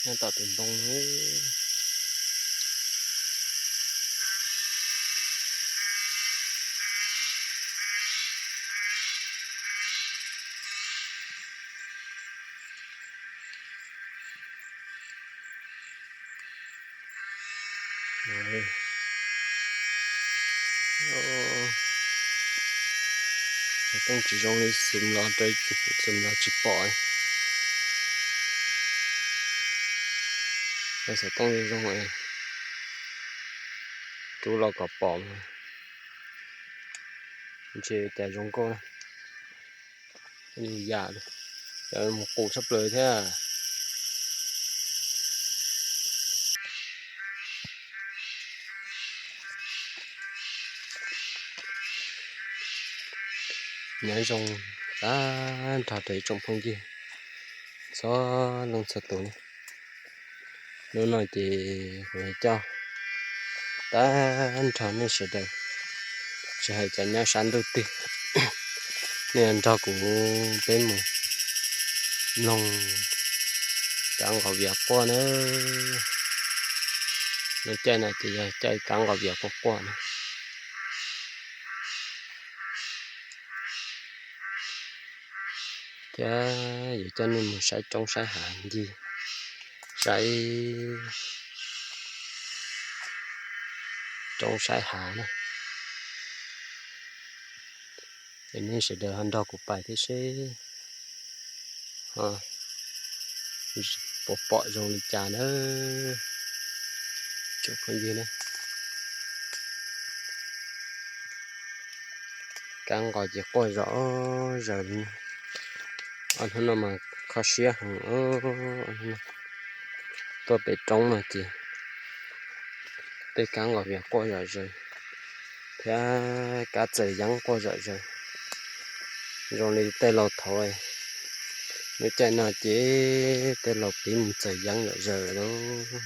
Nyob tom tus ntoo no. Xov tooj tsis zoo li xum los, xum los tsis pom. Xov tooj zoo, rub los kom pom. Ntshe cas zoo nkauj, yam mus qus tshaj plaws thiab. Nyob zoo tag nrho rau ib tsoom phooj ywg txhua leej txhua tus ne. Hnub no ces kuv coj tag nrho nej sawv daws, tsis hais cov nyob sab ntuj twg, nej nrog kuv peb mus mloog kab nqos vias quaj na. Lub caij no ces yog caij kab nqos vias quaj quaj na. Thiab yuav coj nej mus saib roob saib hav ncig, saib roob saib hav na. Es nej sawv daws ho nrog kuv pais thiab seb puas pom zoo li cas na. Tsoom phooj ywg na, kab nqos ces quaj zom zaws li. Ob hnub no mas kho siab heev, tuaj pem roob no ces tej kab nqos vias quaj zom zaws thiab kab txawm yeeb quaj zom zaws, zoo li tej laus thaud. Lub caij no ces tej laus pib mus txawm yeeb zom zaws lawm lauj.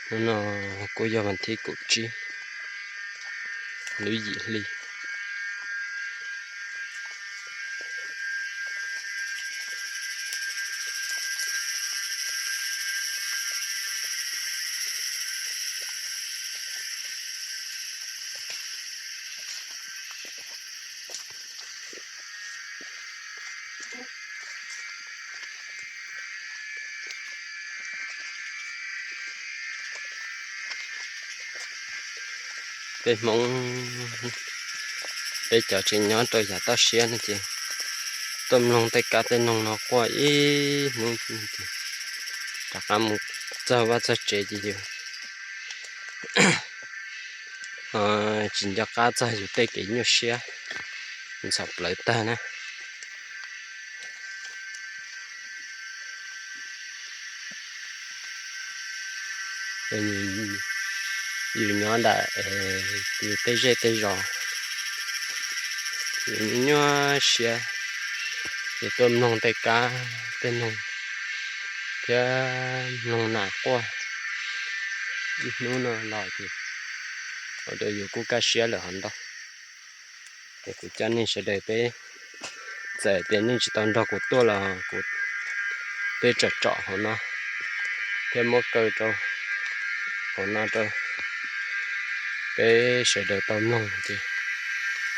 Hnub no kuj yog vas thib kaum tsib lub yim hli. Peb Hmoob, peb cov tseem nyob rau yav toj siab no ces tuaj mloog tej kab tej noog no quaj ib hnub ces rov qab mus txog vaj txog tsev ces yus tsis nco qab txog yus tej kev nyuaj siab ntxhov plawv tag na. Yus nyob nram yus tej zej tej zos, yus nyuaj siab, yus tuaj mloog tej kab tej noog thiab mloog nas quaj ib hnub no los ces ua rau yus kuj kaj siab lawm hov ntau. Ces kuv coj nej sawv daws peb, txawm tias nej tsis tau nrog kuv tuaj los kuv twb tsom tsom hauv no thiab muab kaw rau hauv no rau peb sawv daws tau mloog ces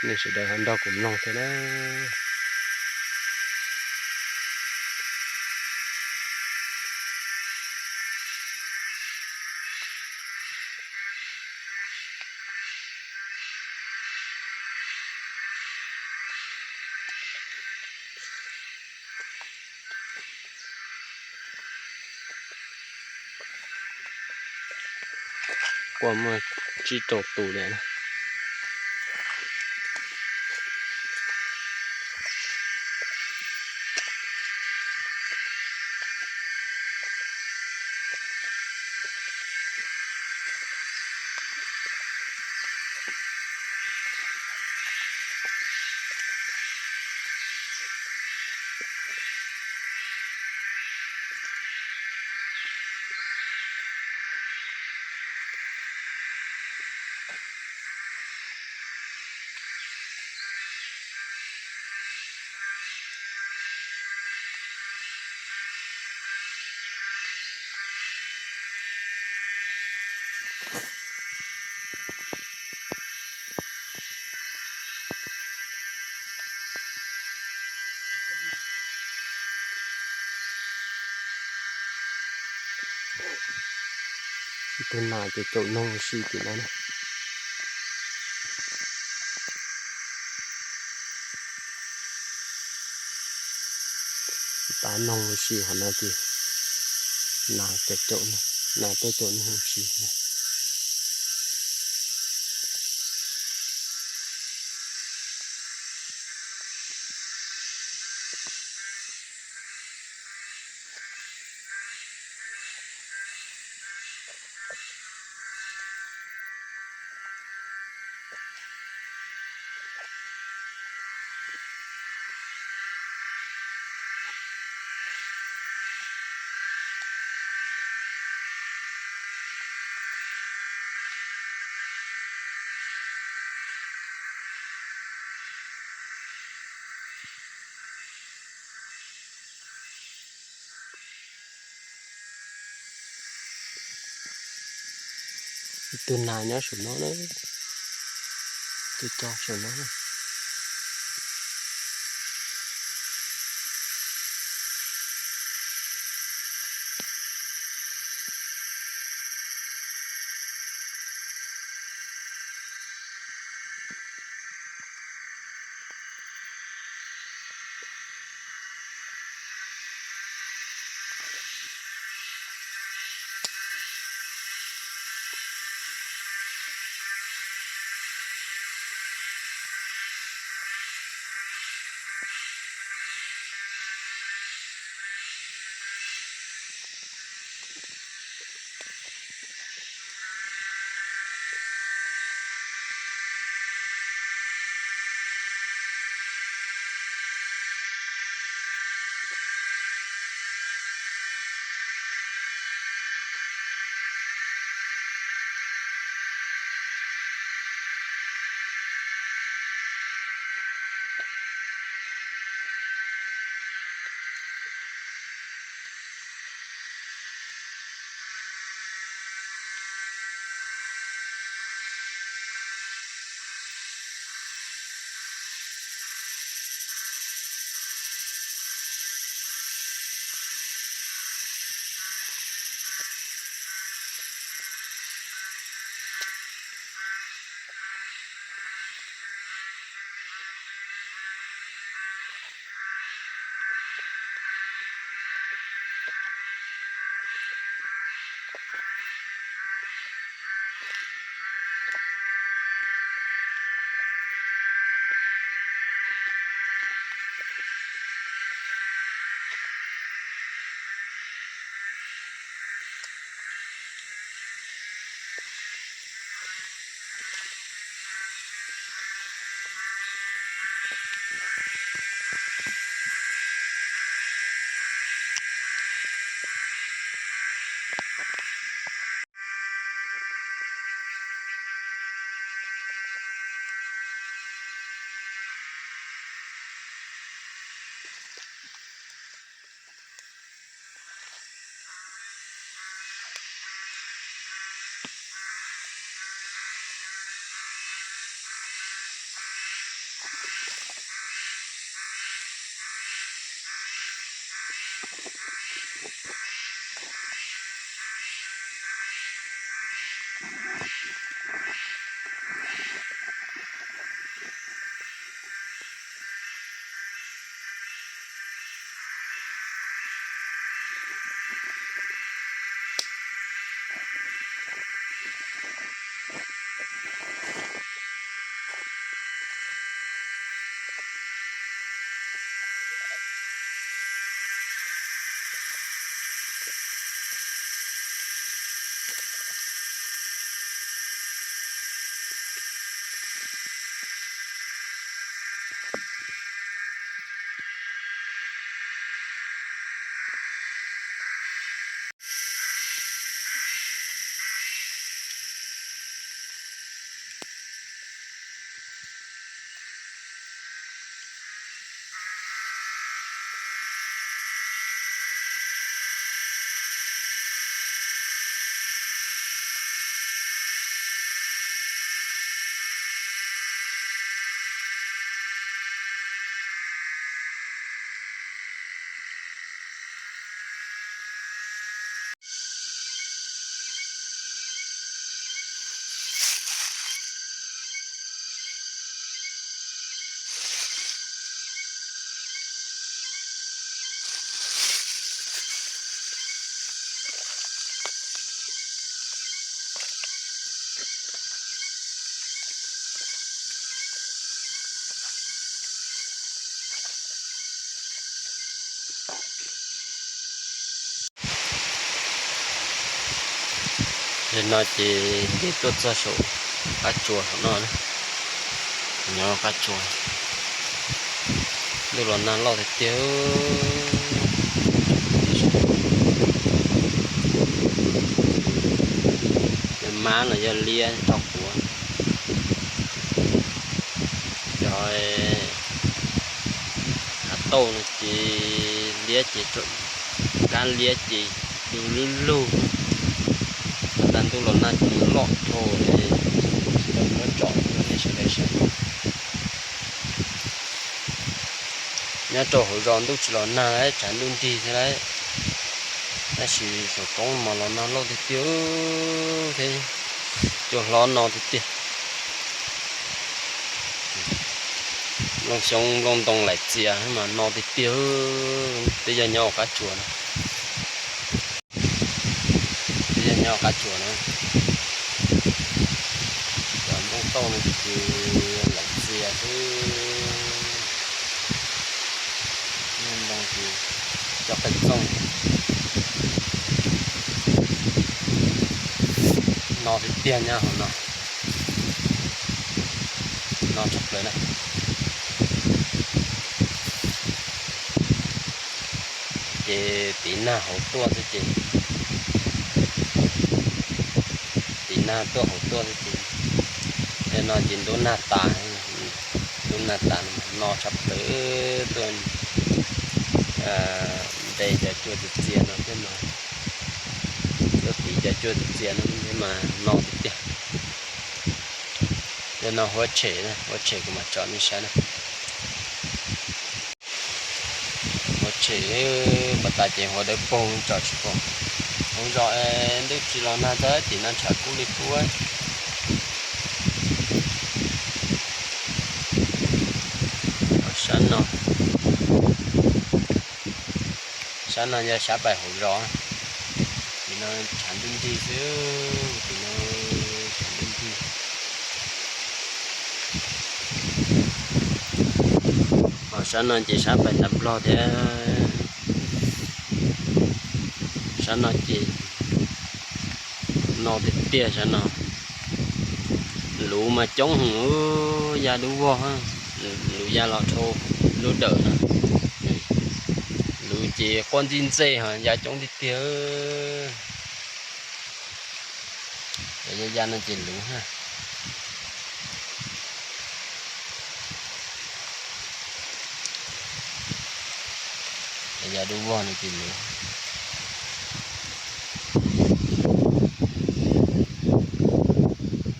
nej sawv daws ho nrog kuv mloog thiab na. quaj muaj tsib rau tus li na. Ib tug nas ces caum noog ua si tim no na. Pab noog ua si hauv no ces nas caum, nas tuaj caum noog ua si. Ib tug nas nyob saum no na, tus co saum no. Yog no ces nce tuaj txog saum qab tsuas hauv no, nyob qab tsuas. Ntuj los nag loj tiag tiag. Yog mab los yog liab rau kuv. Cov hav tauj no ces liab ces, kab liab ces du lug lug. Tag ntuj los nag ces nws loj dhau, tsis tau muab tsom rau nej sawv daws saib. Nyob rau hauv zos ntuj tsis los nag, tshav ntuj nrig thiab lauj. Tab sis saum roob mas los nag loj tiag tiag thiab, cua hlob no tiag tiag. Nplooj xyoob nplooj ntoo laim txias mas no tiag tiag. Twb yog nyob hauv qab tsuas no, twb yog nyob hauv qab tsuas no. Cov nplooj tauj no ces laim txias xwb. Nplooj ces cov qe txooj no tiag tiag nyob hauv no, no tshaj plaws na. Ces tiv nag hauv tuaj xwb ces, tiv nag tuaj hauv tuaj xwb ces, no ces ntub nag tas, ntub nag tas no tshaj plaws tuaj nte cov cua txias txias no thiab mas, tuaj tiv cov cua txias txias no thiab mas no tiag tiag. Yog no huab tshem, huab tshem kuv mam tsom nej saib na. Huab tshem, pas tas ces huab dawb paug tsom tsis pom. Hauv zos ntuj tsis los nag txog tim no tshav kub li kub. Sab no, sab no yog sab pais hauv zos, tim no tshav ntuj nrig xwb, tim no tshav ntuj nrig. Ho sab no ces sab pais nram Nplog thiab. Sab no ces no tiag tiag sab no. Luv mas coob heev, ya dub vog, luv ya los dhau lub dawm no. Luv ces quaj ntxij ntxej ho ya coob tiag tiag. Cov ya ya no ces luv na. Cov ya dub vog no ces luv.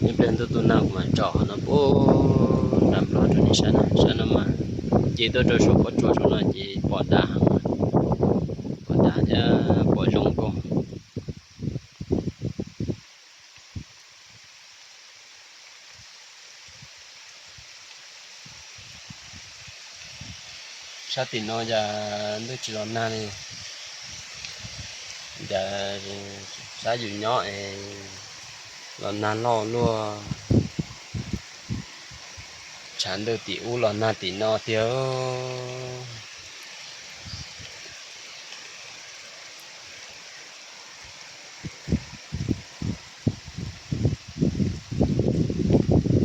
Ib pliag ntuj tu nag kuv mam tsom qhov no puag nram Nplog rau nej saib na. Sab no mas nce tuaj rau saum pob tsuas saum no ces pom dav heev, pom dav thiab pom zoo nkauj. Sab tim no yog ntuj tsis los nag li, yog sab yus nyob es Los nag loj luaj, tshav ntuj tim ub los nag tim no tiag.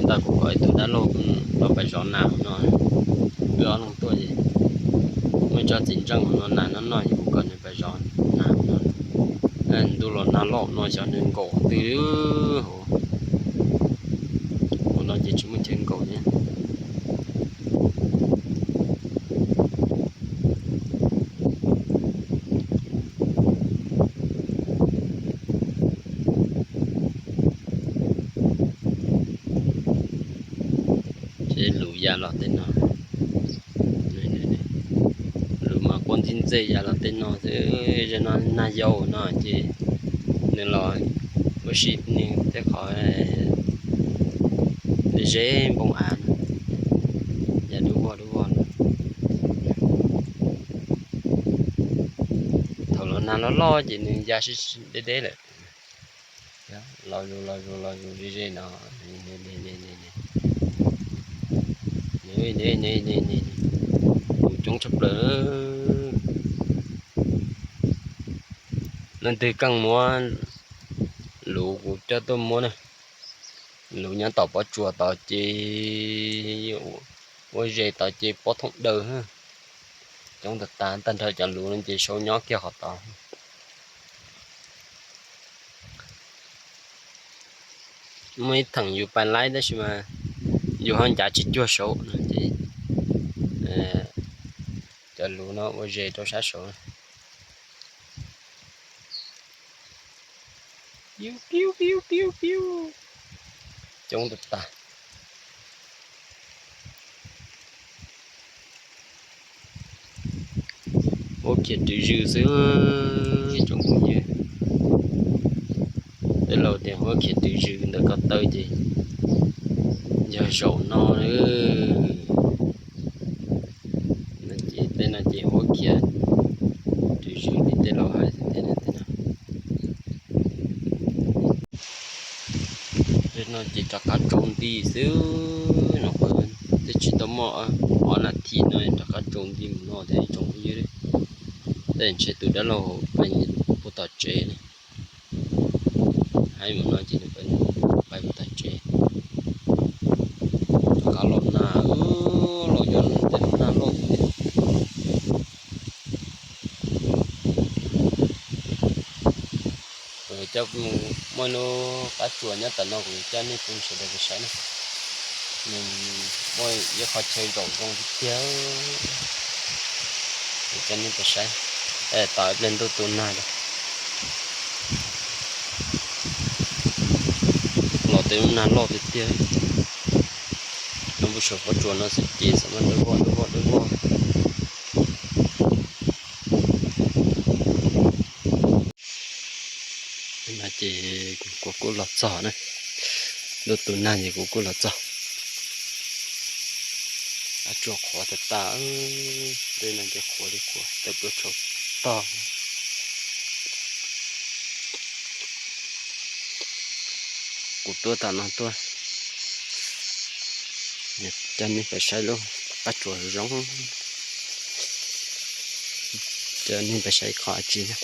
Ntawm kuv kom ib tug dab laug los pais zov nas no, wb ob leeg tuaj es muaj ib tsob txiv ntseej no nas no noj es kuv kom nws pais zov nas no. Ntuj los nag loj no xyov nws nkaum qhov twg hauv. Hauv no ces tsis muaj chaw nkaum thiab. Ces lus ya los tej no, lus mas quaj ntxij ntxej ya los tej no xwb. Zaum no nag yau no ces nws los ua si nws tej qhov ze npoo av no, ya dub vog dub vog no. Thaum los nag loj loj ces nws ya deb deb lawm. Los zus los zus los zus ze ze no, lus coob tshaj plaws. Leej twg keej muab lus kuv coj tuaj muab na, lus nyob tom pob tsuas tod ces ua zes tod ces pob thooj daws. Coob tag tag, tag nrho cov lus no ces sau nyob kiag qhov tod. Muaj ib theem yus pais laib tab sis mas yus ho ncav tsis cuag saud no ces cov lus no ua zes rau sab saud. Piu piu piu piu piu. Coob tag tag. Huab khiav rwv zws xwb tsoom phooj ywg. Tej laus tias huab khiav rwv zws ntawm ko taw ces yog zaum no. Ces tej no ces huab khiav rwv zws li tej laus hais tias. Tej no ces rov qab tsaus nti xwb no, twb tsis tau muaj ob nas this no rov qab tsaus nti mus no thiab tsoom phooj ywg. Tej ntshe tus dab laug pais puag tom tsev ne. Haib mus no ces nws pais puag tom tsev. Rov qab los nag, los yog tej lub nag loj tiag. Coj mus muaj lub qab tsuas nyob tom no kuv coj nej peb sawv daws pais saib na. Nws muaj ib qho chaw zaum zoo tiag tiag. Kuv coj nej pais saib. Tos ib pliag ntuj tu nag lawm. Los tej lub nag loj tiag tiag. Nyob puag saum qab tsuas no xwb ces xav mas dawb vog dawb vog dawb vog. No ces kuv kuj los txog na, ntuj tu nag ces kuv kuj los txog. Qab tsuas qhuav tag tag, tej no ces qhuav li qhuav tawm plaws tsaus tog. Kuv tuaj tom no tuaj, coj nej pais saib lub qab tsuas zoo, coj nej pais saib qhov tsi na.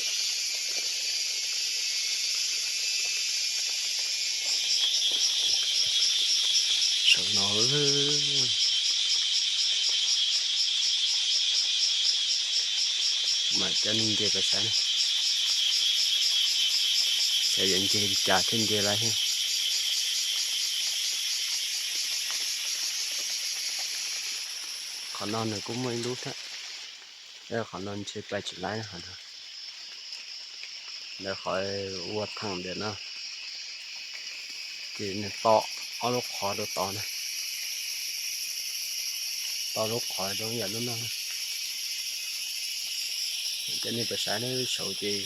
Saum no mas coj nej nce pais saib na, xyov yuav nce li cas thiaj nce laib thiab. Qhov no nws kuj muaj ib lub thiab, qhov no ntshe pais tsis laib qhov no. Ntawm qhov ua theem ntawm no ces nws to ob lub qhov rau tod na, to lub qhov zoo yam lub no. Coj nej pais saib saud ces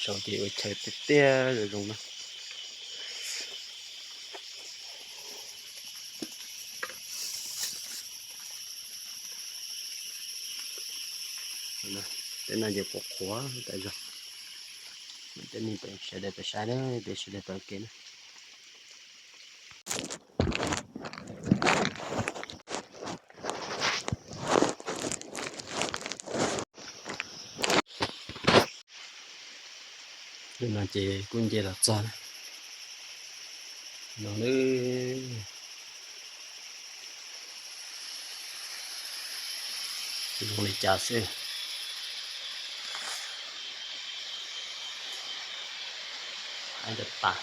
saud ces ua chaw tiag tiag zoo zoo na. Tej no ces qhuav qhuav tas zog. Coj nej sawv daws pais saib na, peb sawv daws pais ua ke na. Tus no ces kuj nce los txog no, zoo li cas xwb. Haib tas tas.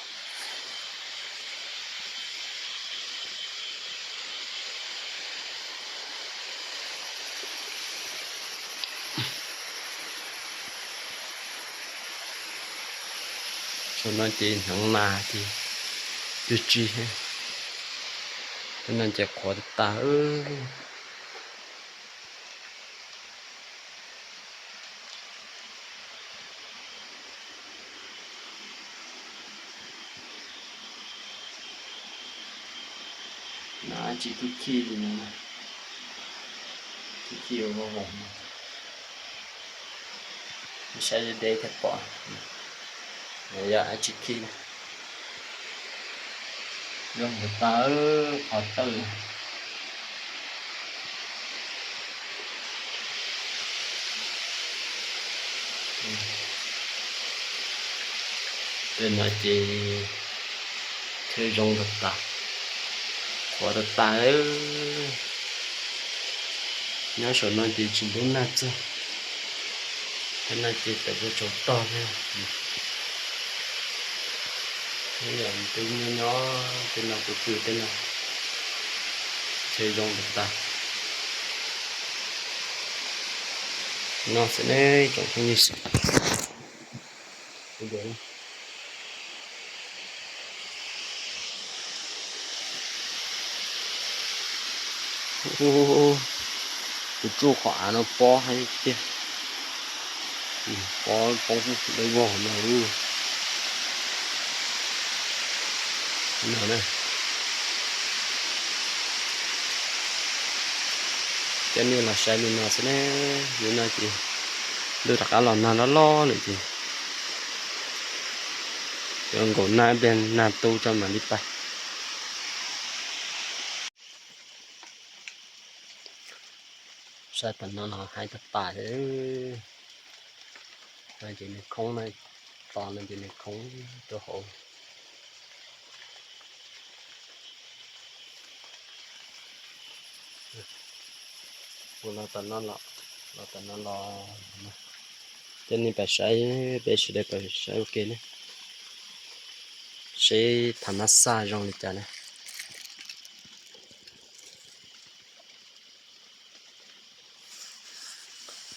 Saum no ces hneev nas ces twb tsis, tej no ces qhuav tas tas. No tsis khij khij li no, khij khij ua voos, saib deb thiaj pom. Yog dab tsi khij, zoo tas tas qhov tawj. Tej no ces thiaj zoo tas tas, qhuav tas tas. Nyob saum no ces tsis ntub nag txog, tej no ces tawm ua tsaus tog thiab. Yog peb nyob nyob tej no pw pw tej no, thiaj zoo tas tas. No xwb ne tsoom phooj ywg. Kuv tsuj qhov av no pob heev tiag, pob poob dawb vog no. No na, coj nej los saib li no xwb ne, li no ces ntuj rov qab los nag loj loj lawm ces yuav nkaum nag ib pliag nag tu tso mam li pais. Saib tom no los haib tas tas, no ces nws khoob na, tos no ces nws khoob rau hauv. Kuv los tom no los, los tom no los, coj nej pais saib, peb sawv daws pais saib ua ke ne, seb tham mab xaj zoo li cas na.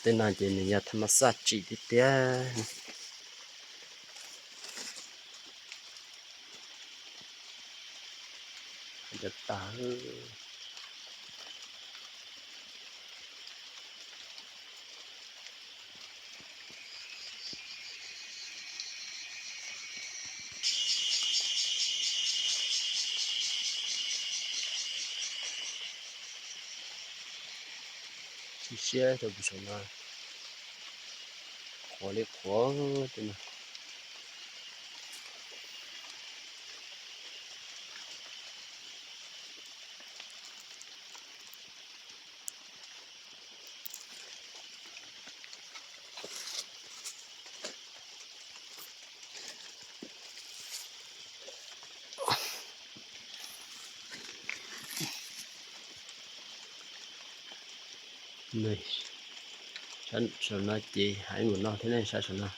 Tej no ces nws yog tham mab xaj tsim tiag tiag. Haib tas tas. Siab siab rau kuv saum no, qhuav li qhuav tej no. Saum no ces haib mus no thiab ne, saib saum no.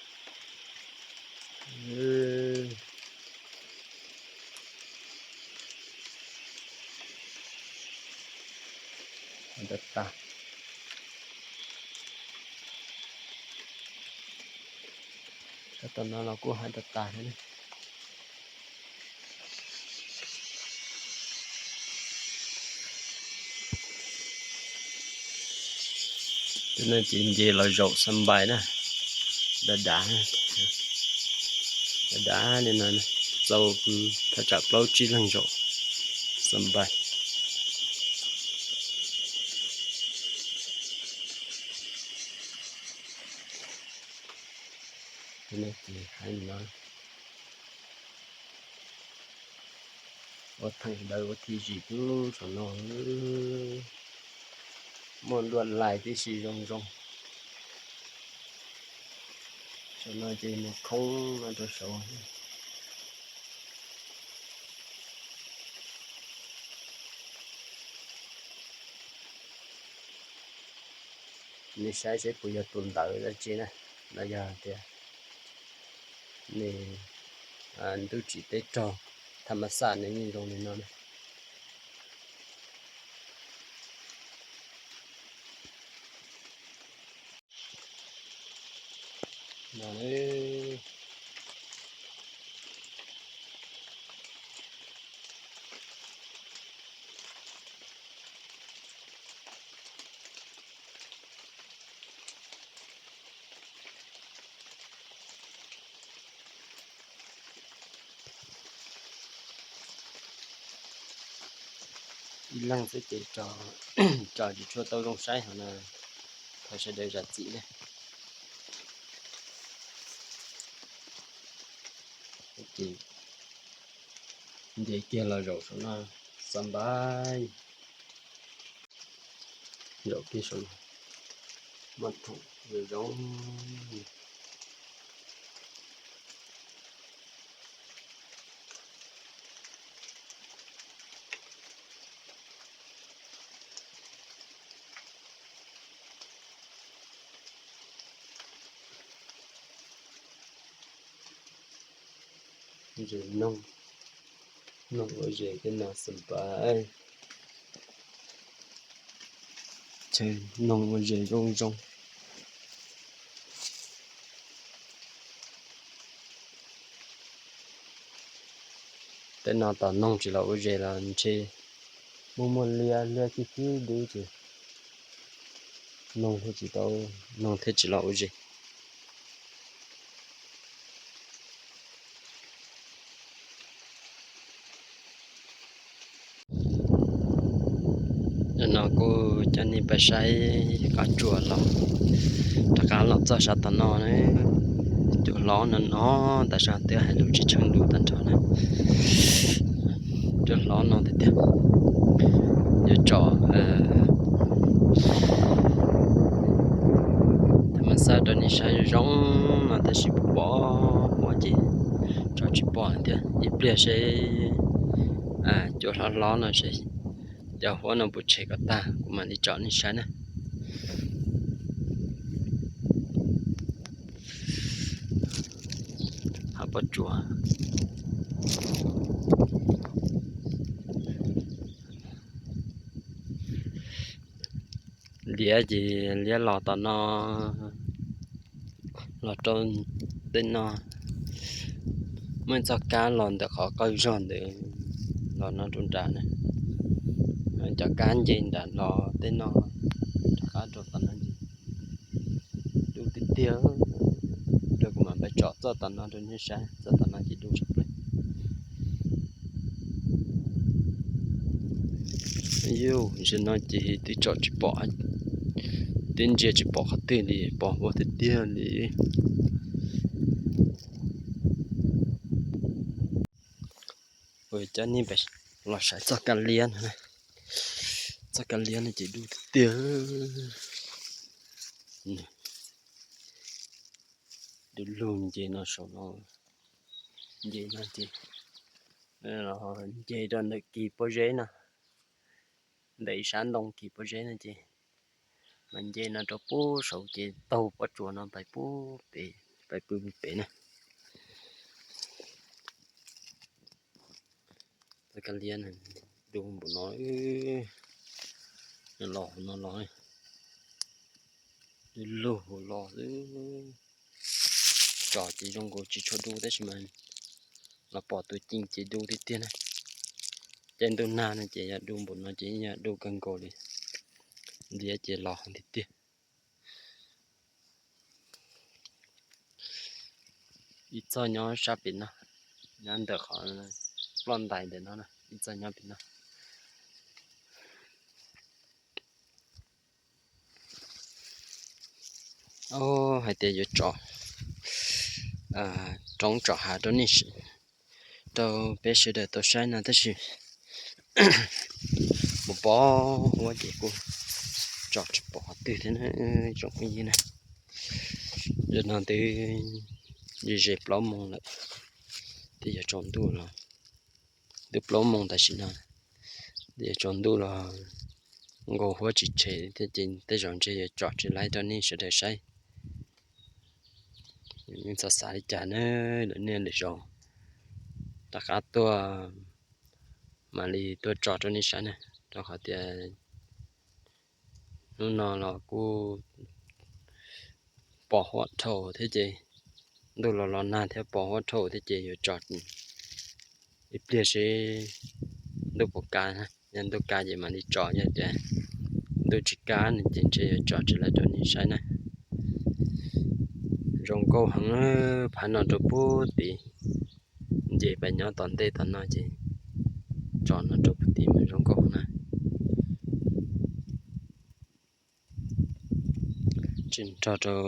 Haib tas tas. Sab tom no los kuj haib tas tas thiab ne. Tej no ces nce los zaum Xab Npais na, dav dav, dav dav li no, txaus thaj tsam plaub tsib leeg zaum Xab Npais. Ces hais no, ua theem ntawd ua thib zim tub saum no, muaj lua lais tib si zoo zoo. Saum no ces mus khoob no rau saud. Nej saib seb puas yog tus ntawd dab tsi na, los yog tias nws ntuj tsim teb rog thab mas xaj nws yeej zoo li no na. Ib leeg xwb ces tso tsis tshua tau zoo saib hov no, thov sawv daws zam txim na. Ces nce kiag los zaum saum no, xav npab zaum kiag saum no, muaj thoom zoo zoo. Zes noog, noog ua zes tej no xav npab, chaw noog ua zes zoo zoo. Tej no tos noog tsis los ua zes los ntshe muaj muaj liab liab khib khib dub ces noog thiaj tsis tau, noog thiaj tsis los ua zes. No kuv coj nej pais saib qab tsuas los, rov qab los txog sab tom no na. Cua hlob no no, tam sim twb hais lus tsis tsheej lus tag nrho na. Cua hlob no tiag tiag, yuav tsom thab mas xaj rau nej saib zoo zoo no tab sis pom huab ces tsom tsis pom thiab. Ib pliag seb cua hlob hlob no seb cov huab no puas tshem kom tag kuv mam li tsom nej saib na. Hav pob tsuas. Liab ces liab los tom no, los rau tej no, muaj txoj kab los ntawm qhov qaug zog ntawd los no rau nram na. Cov kab nce nram los tej no, rov qab rau tom no ces dub tiag tiag. Rau kuv mam pais tsom txoj tom no rau nej saib, txoj tom no ces dub tshaj plaws. Yus, zaum no ces twb tsom tsis pom, twb ntsia tsis pom qhov twg li, pom huab tiag tiag li. Kuv coj nej pais los saib txoj kab liab no, txoj kab liab no ces dub tiag tiag. Dub lug nce no saum no, nce no ces nce rau ntawm kis pob zeb no, ntawm ib sab ntoo kis pob zeb no ces mas nce no rau pub saud ces taug pob tsuas no pais pub pem, pais pw pem na. Txoj kab liab dub npaum no, los no los, dub lug los xwb. Tsom ces zoo nkaus tsis tshua dub tab sis mas los pom tus cim ces dub tiag tiag na. Caij ntuj nag no ces yog dub npaum no ces yog dub kawg nkaus li. Liab ces los tiag tiag. Ib txoj nyob sab pem no, nyob ntawm qhov ploj ntais ntawm no, ib txoj nyob pem no. Hais tias yuav tsom, roob tsom hav rau nej, rau peb sawv daws tau saib no tab sis mus pov huab ces kuj tsom tsis pom qhov twg thiab na tsoom phooj ywg na. Zaum no twb ze ze plaub moos lawm, twb yuav tsaus ntuj los, twb plaub moos tam sim no, twb yuav tsaus ntuj los nkaus huab tsis tshem thiab ces tej zaum ntshe yuav tsom tsis laib rau nej sawv daws saib. Yeej txhob xav li cas na, lwm niaj lwm zaus rov qab tuaj mam li tuaj tso rau nej saib na, rau qhov tias hnub no los kuj pos huab dhau thiab ces ntuj los los nag thiab pos huab dhau thiab ces yuav tsom ib pliag seb ntuj puas kaj, yog ntuj kaj ces mam li tsom, yog tias ntuj tsis kaj no ces ntshe yuav tsom tsis laib rau nej saib na. Zoo nkauj heev, phav no rau puag tid, nce pais nyob tom ntej tom no ces tsom no rau puag tid mas zoo nkauj heev na. Tsis nrog rau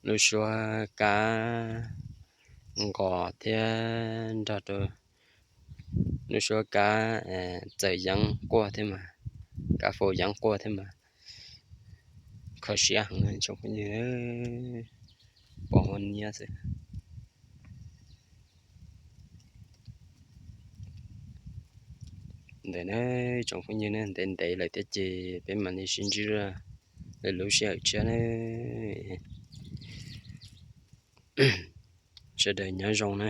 lub suab kab nqos thiab nrog rau lub suab kab txawm yeeb quaj thiab mas, kab faus yeeb quaj thiab mas kho siab heev tsoom phooj ywg, pos huab niab xwb. Ntawm na tsoom phooj ywg na, ntev ntev lawm thiab ces peb mam li sib ntsib lwm lub sij hawm tshiab na. Sawv daws nyob zoo na.